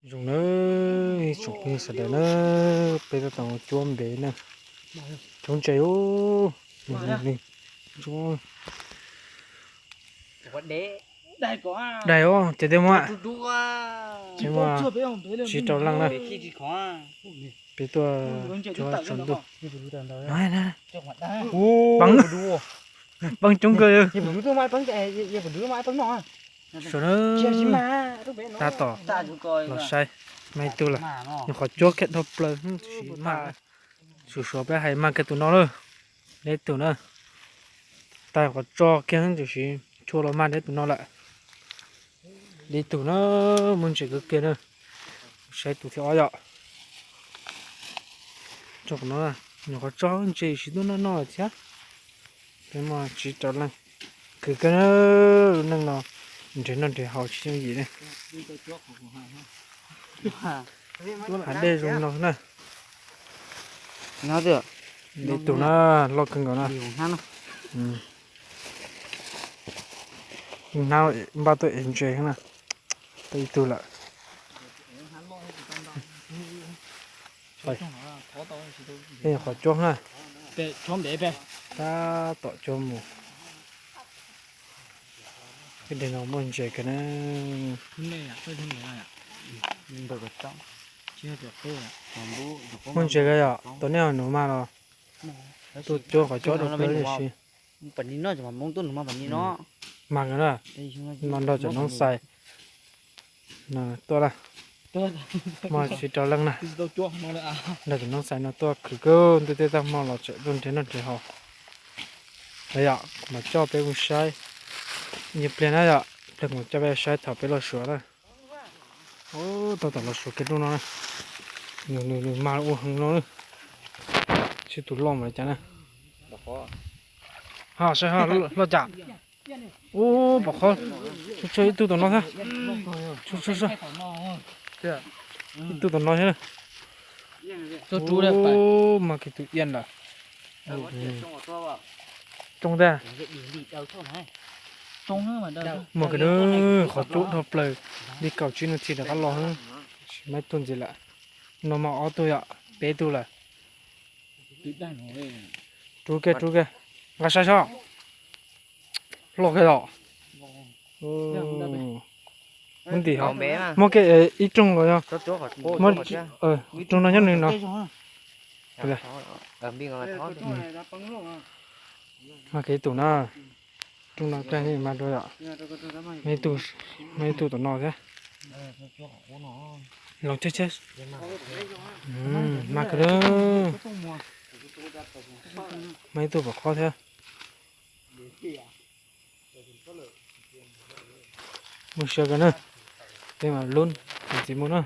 Zoo na, ib tsoom phooj ywg sawv daws na, peb tab tom mus cuab npe na, cuab ntses ub. Dai os, ces tej muaj, ces muaj tsib rau leej na. Peb tuaj cuab tsaus ntuj. Peeb, peeb coob kawg. Suav na, tab tom los saib, mag ib tug lawm. Nyuam qhuav cuab kiag dhau plaws, tab sis mag, suav suav peb hais mag kiag tus no lawm. Deb tug na, tag qhov tso kiag tab sis tshuav los mag deb tus no lawm. Deb tug na, muaj ntses kawg kiag na. Saib tus thib ob yom. Tso qhov no, nyuam qhuav tso ntses sis tuaj noj noj lawm thiab. Peb muaj tsib rau leej, khwv kawg na. Lub neej no nrhiav noj nrhiav haus tsis yooj yim ne. Hav dej zoo no na. Deb tug na, loj kawg nkaus na. Hnab npaj tuaj ev ntses na. Tau ib tug lawm. Peb nyuam qhuav cuab na. Tab tom cuab mus. Ib deg no muaj ntses kawg na. Muaj ntses kawg yom, tus nej ho nuv mag los tuaj cuab qhov cuab rau peb li si. Mag kawg na, no nrog cov noob xais no tuaj na. Muaj tsib rau leej na, nrog cov noob xais no tuaj khwv kawg ntuj tej tag hmo los tseem tuaj nrhiav noj nrhiav haus. Yog mam coj peb mus saib, yog pliag na yom, pliag kuv mam coj peb saib thaum peb los Suav na. Tab tom los Suav kiag rooj no na. Nws, nws mag ua heev no na. Sib tus loj mas li cas na. Ho saib ho loj cas. Ub, pom qhov, tshuav tshuav ib tug tom no thiab. Tshuav tshuav tshuav ib tug tom no thiab. Ub, mag kiag tus iab lawm. Tsoo tiag. Muaj kawg na, qhov cuab dhau plaws li kaum tsib nas this rov qab los xwb. Tsis muaj ib tug ntxiv lawm. No mas ob tug yom, peb tug lawm. Rub kiag rub kiag, nqa saib seb. Loj kawg os. Muab ntim hov, muab kiag ib rooj los yog, rooj no nyob nws no. Mag kiag ib tug na, rooj no tag mag rau yom. Mag ib tug tom no thiab. Los thiab thiab. Mag kawg na. Mag ib tug pom qhov thiab. Muaj siab kawg na. Peb mam lub ntxiv mus na.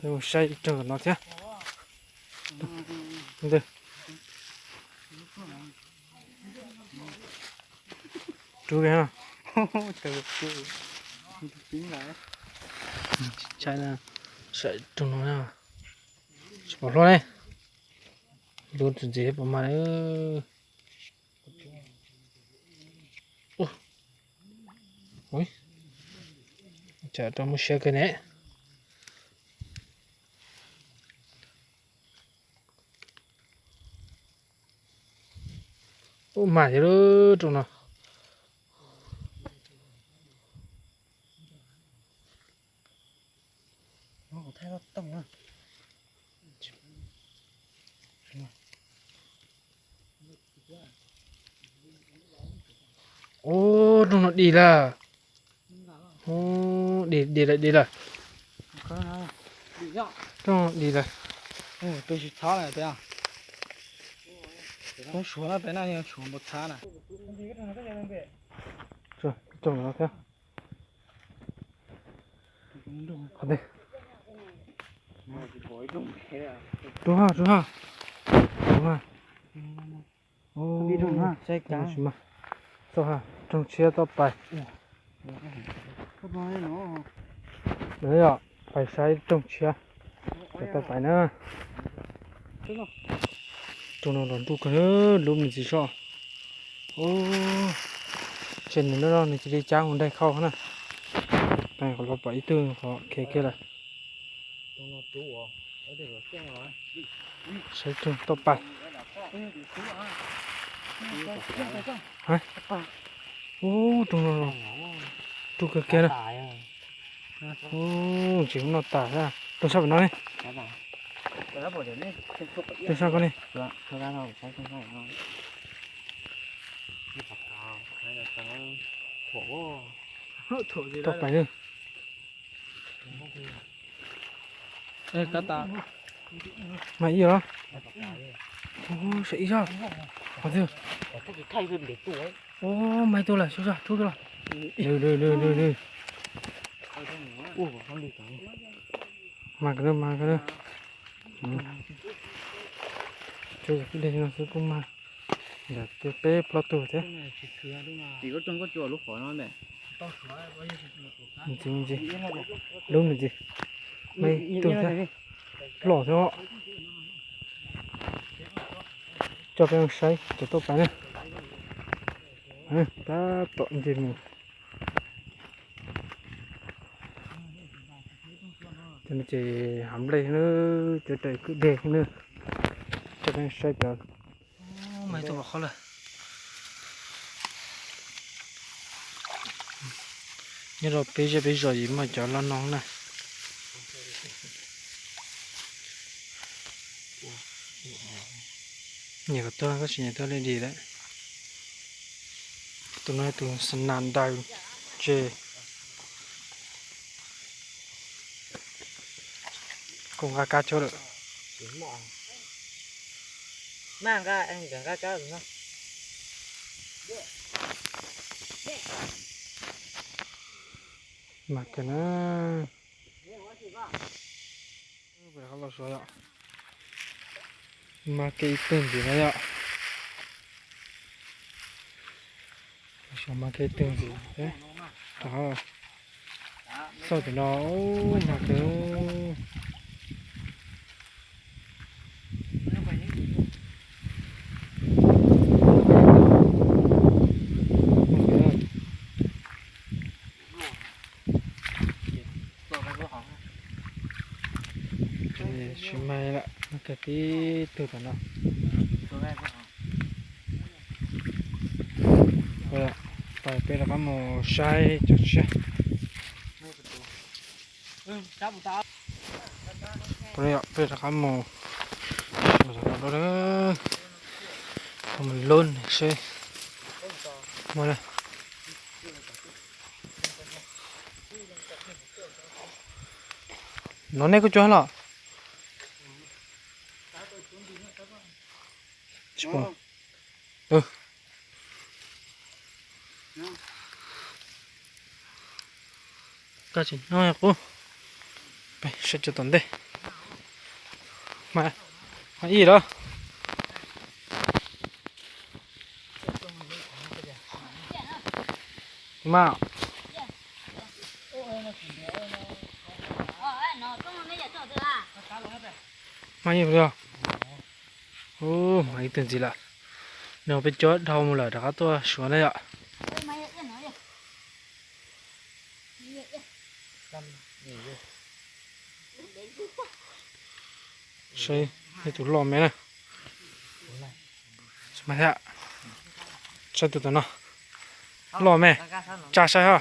Peb mus saib ib rooj tom no thiab. Rub kiag no. Saib rooj no, tsis pom hlob ne. Lub tus ntxiv puas mag na. Tsam rau muaj siab kawg ne. Ub, mag thiab lub rooj no. Ub, rooj no dim lawm. Ub, dim, dim lawm, dim lawm. Rooj dim lawm. Peb tsis txhob lawm peb. Rooj suav na peb na, suav npau txhab na. Rooj no thiab. Rub ha, rub ha. Rub ha. Txoj ha, rooj tshiab toj pais. Yog pais saib rooj tshiab, toj pais na. Rooj no los ntuj kawg, lub me ntsis soj. Ces nws no nws cia li cab mus daig khau na. Qees qhov los pom ib tug qhov khiav kiag lawm. Saib tug tauj pais. Ub, tug no, tug kawg kiag na. Ub, tsis noj tas. Tug sab pem no ne. Tug sab ko ne. Tauj pais ne. Mas ib los. Saib ib zog. Ub, mas ib tug lawm, ib zog, tub tug lawm. Mas kawg, mas kawg. Tsuas yog dej no xwb kuj mag, yog peb plaub tug thiab. Ntxiv, ntxiv, lub nws ntxiv, me tug thiab, loj thiab. Coj peb saib cov tauj pais na. Tab tom nce mus. Ces hav nplej na, cov raws kwj deg na, coj peb saib cov. Mas ib tug los qhov lawm. Nyob rau peb zej peb zos yim muaj cov loj no na. Nyiam kom tuag koj tsis nyiam tuag li dim lawm. Tus no tus sna daws tse. Kuj nqa kab cog lawm. Mas kiag na. Los suav yom. Mas kiag ib tug ntxiv na yom. Los suav mas kiag ib tug ntxiv. Rov xauj tim no, mas kiag. Tsis mas lawm, mas kiag tib tug tom no. Pais peb rov qab mus saib cov tshiab. Peb rov qab mus, mus lub seb muaj. No nej kuj cua los? Koj tsis nyob qub. Peb saib cov tom ntej. Mas ib los. Mas, mas ib los. Ub, mas ib tug ntxiv lawm. No peb cob dhau mus lawm rov qab tuaj suav na yom. Saib tus loj me na. Mas thiab, saib tus tom no. Loj me, tsa saib ha.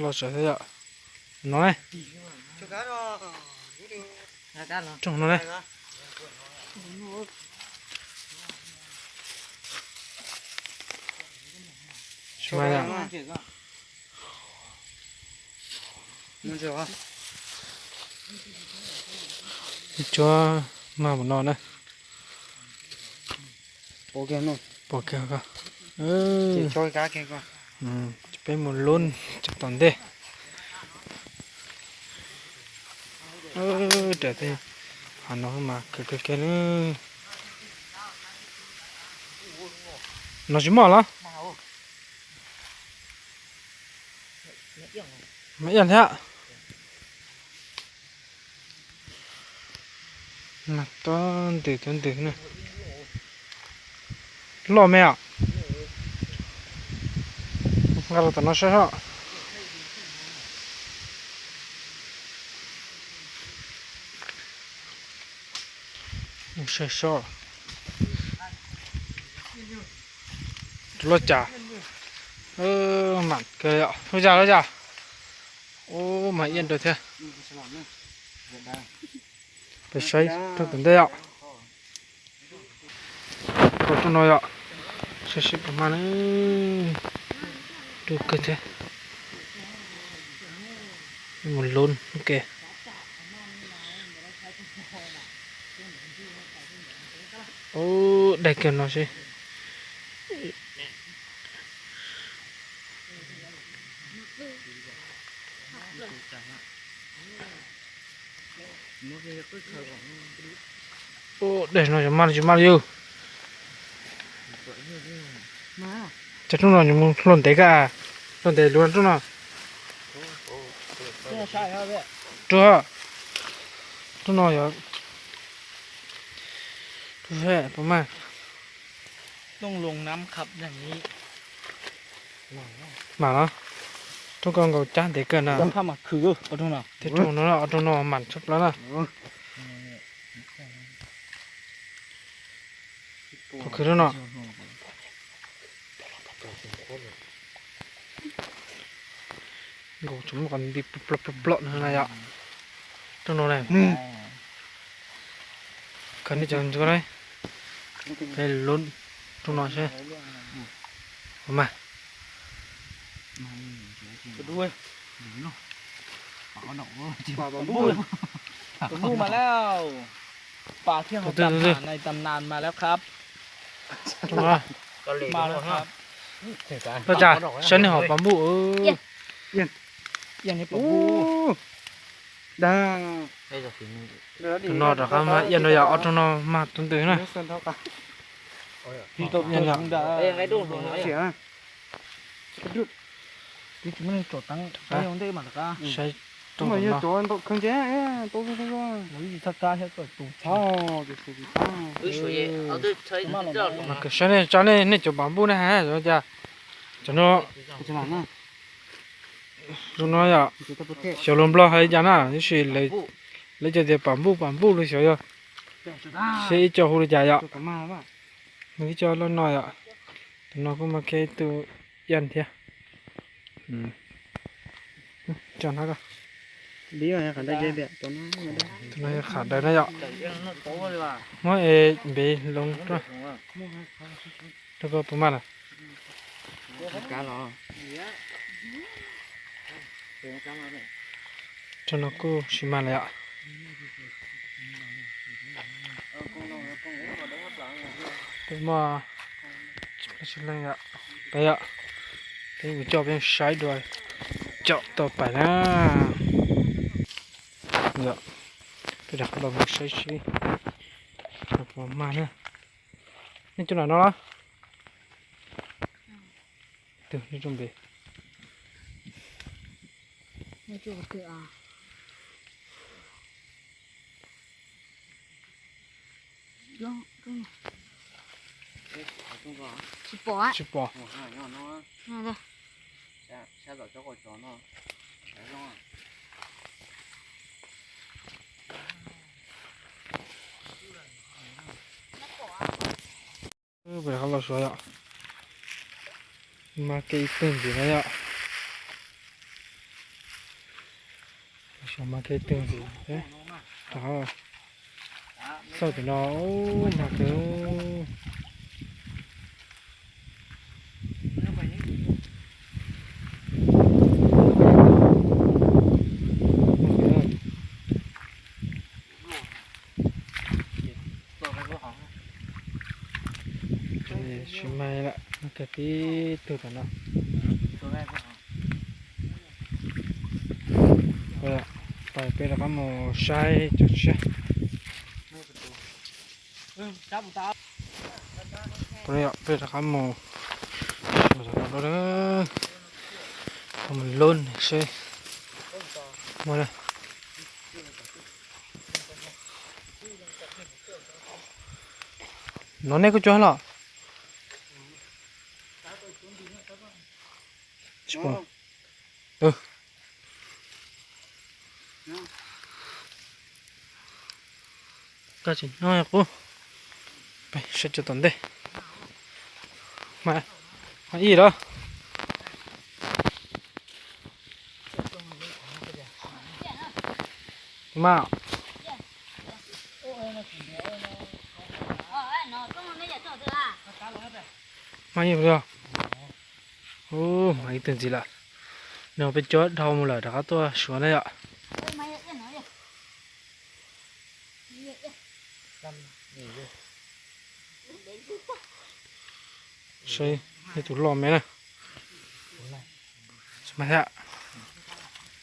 Loj tsawv thiab yom. No ne. Rooj no ne. Cuab mag mus no na. Pom kiag koj. Peb mus lub cov tom ntej. Raws tej hav no mas kawg kawg kiag na. No tsis muaj los? Mas ib thiab. Mas tuab ntws tuab ntws na. Loj me os. Los tom no saib soj. Saib soj. Loj cas. Mam kawg yom, loj cas, loj cas. Ub, mas iab nrag thiab. Peb saib rau tom ntej yom. Rau rooj no yom. Saib seb puas mag na. Rau kawg thiab. Mus lub ke. Ub, daig kiag no seb. Ub, daig no yog mag li tsis mag li yus. Cov rooj no nws mus hluas ntev kawg, hluas ntev lub rooj no. Rau, rooj no yog, puas mag. Mam no, rooj koj nkaus cab ntev kawg na. Thiab rooj no, ob rooj no mam tshaj plaws na. Khwv rooj no. Nkaus tsis muaj qhov nti plom plom plom no na yom. Rooj no ne. Khaws nej cov ntsuab na. Peb lub rooj no seb. Ua mas. Pam thiab hauv tam naan mas lawmครับ. Rooj no. Loj cas, saib nej hov pam npuj. Tus no rov qab mag iab no yog ob rooj no mag tus ntws na. Saib rooj no. Mas kawg saib nej tso nej, nej cov pam npuj na has cas. Cov no, zoo no yom, xyov lus Nplog hais li cas na, tab sis lawv cov tias pam npuj pam npuj los xyov yog, seb ib co hu li cas yom. Nws ib co loj no yom. Tus no kuj mag kiag ib tug iab thiab. Tus no yog qhav daws na yom. Muab es npev loo rau koj puas mag na. Rooj no kuj tsis mag lawm yom. Peb muaj tsis leej yom, peb yom, peb mus coj peb saib dua, coj tau pais na. Yom, peb rov qab los mus saib seb puas mag na. Nej coj nram no los? Twg nej coj npe? Tsis pom. Peb rov qab los suav yom. Mag kiag ib tug ntxiv na yom. Los suav mag kiag ib tug ntxiv. Rov qab xauj tim no, mag kawg. Tsis mag lawm, mag kiag tib tug tom no. Pais peb rov qab mus saib cov tshiab. Peb rov qab mus, mus lub seb muaj. No nej kuj tso los. Tsis pom. Koj tsis hnov qub. Peb saib cov tom ntej. Mas ib los. Mas, mas ib los. Ub, mas ib tug ntxiv lawm. Nws peb cuab dhau mus lawm rov qab tuaj suav na yom. Saib tus loj me na.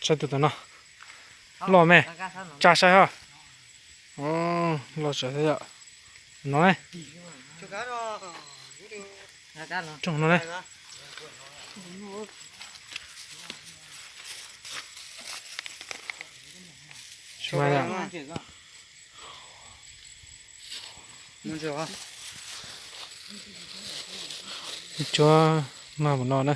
Saib tus tom no. Loj me. Tsa saib ho. Loj sav thiab yom. No ne. Rooj no ne. Mas yom. Cuab mag mus no na.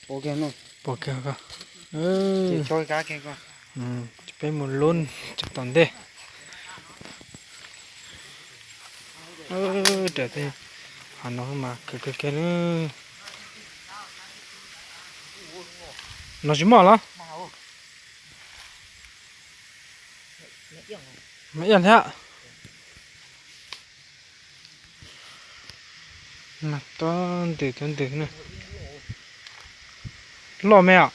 Pom kiag ko. Peb mus lub cov tom ntej. Hav no mas khwv kawg kiag na. No tsis muaj los? Mas iaj thiab. Mas tuab ntws tuab ntws na. Loj me os.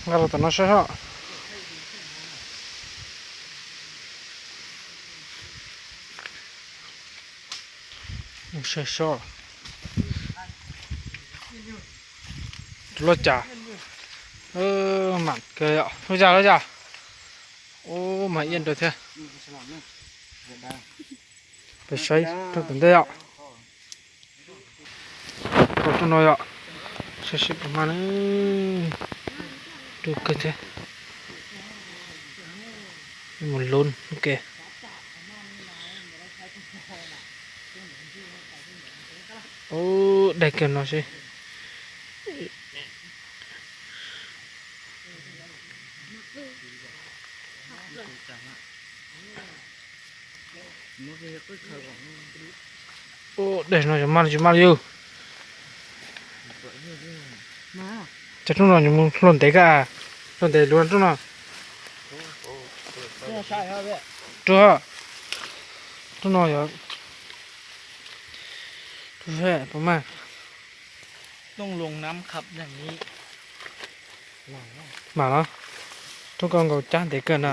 Nqa los tom no saib soj. Saib soj. Tus loj cas. Mam kawg yom, loj cas loj cas. Ub, mas iaj nrau thiab. Peb saib rau tom ntej yom. Rau rooj no yom. Saib seb puas mag na. Rau kawg thiab. Mus lub ke. Ub, daig kiag no seb. Ub, daig no yog mag tsis mag li yus. Cov rooj no yuav mus hlua ntev ka, hlua ntev lub rooj no. Rua, rooj no yog, puas mag. Mam los, rooj koj nkaus cab ntev kawg na.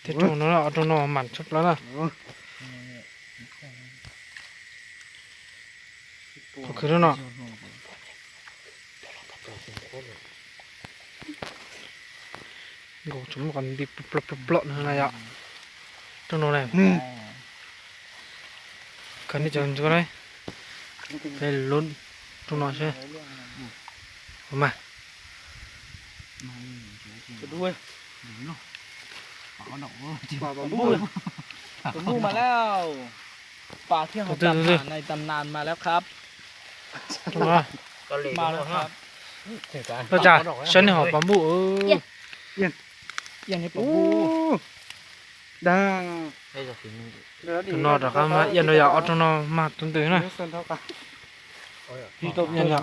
Thiab rooj no, rooj no mam tshaj plaws na. Qhov khwv no. Nkaus tseem muaj qhov nti plom plom plom no na yom. Rooj no ne. Khaws nej cov ntsuab na. Peb lub rooj no seb. Ua mas. Pom npuj mas lauj. Pom thiab, hauv tam naan, nais tam naan mas lauj khab. Loj cas, saib nej hom pom npuj. Tus no rov qab mag iaj no yog ob rooj no mag tus ntws na. Saib rooj no.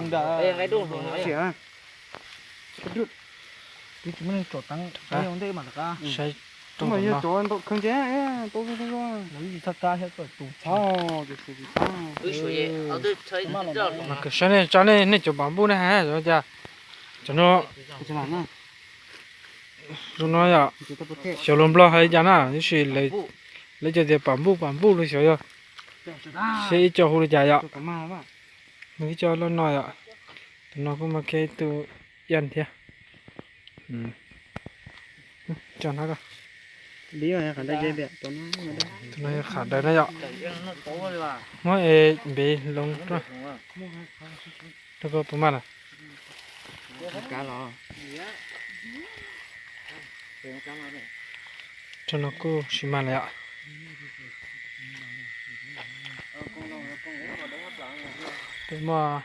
Mas saib nej tso nej cov pom npuj na has, cas cov no, cov no yog xyov lus Nplog hais li cas na, tab sis lawv cov tias pom npuj pom npuj los xyov yog, seb ib co hu li cas yom. Nws ib co loj no yom. Tus no kuj mag kiag ib tug iaj thiab. Tus no yog qhov daws na yom. Muab es npev loo rau koj puas mag na. Tso no kuj tsis mag li yom. Muaj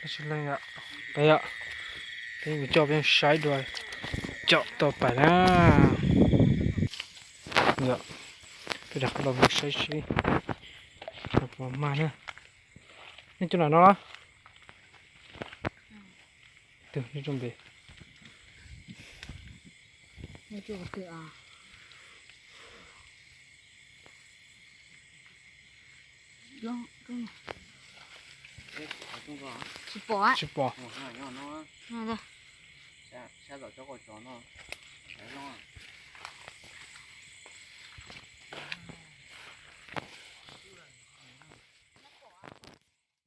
tsis leej yom, peb yom, peb mus coj peb saib dua, coj tau pais na. Yom, peb rov qab los mus saib seb puas mag na. Nej coj lam no los? Twg nej coj npe? Tsis pom.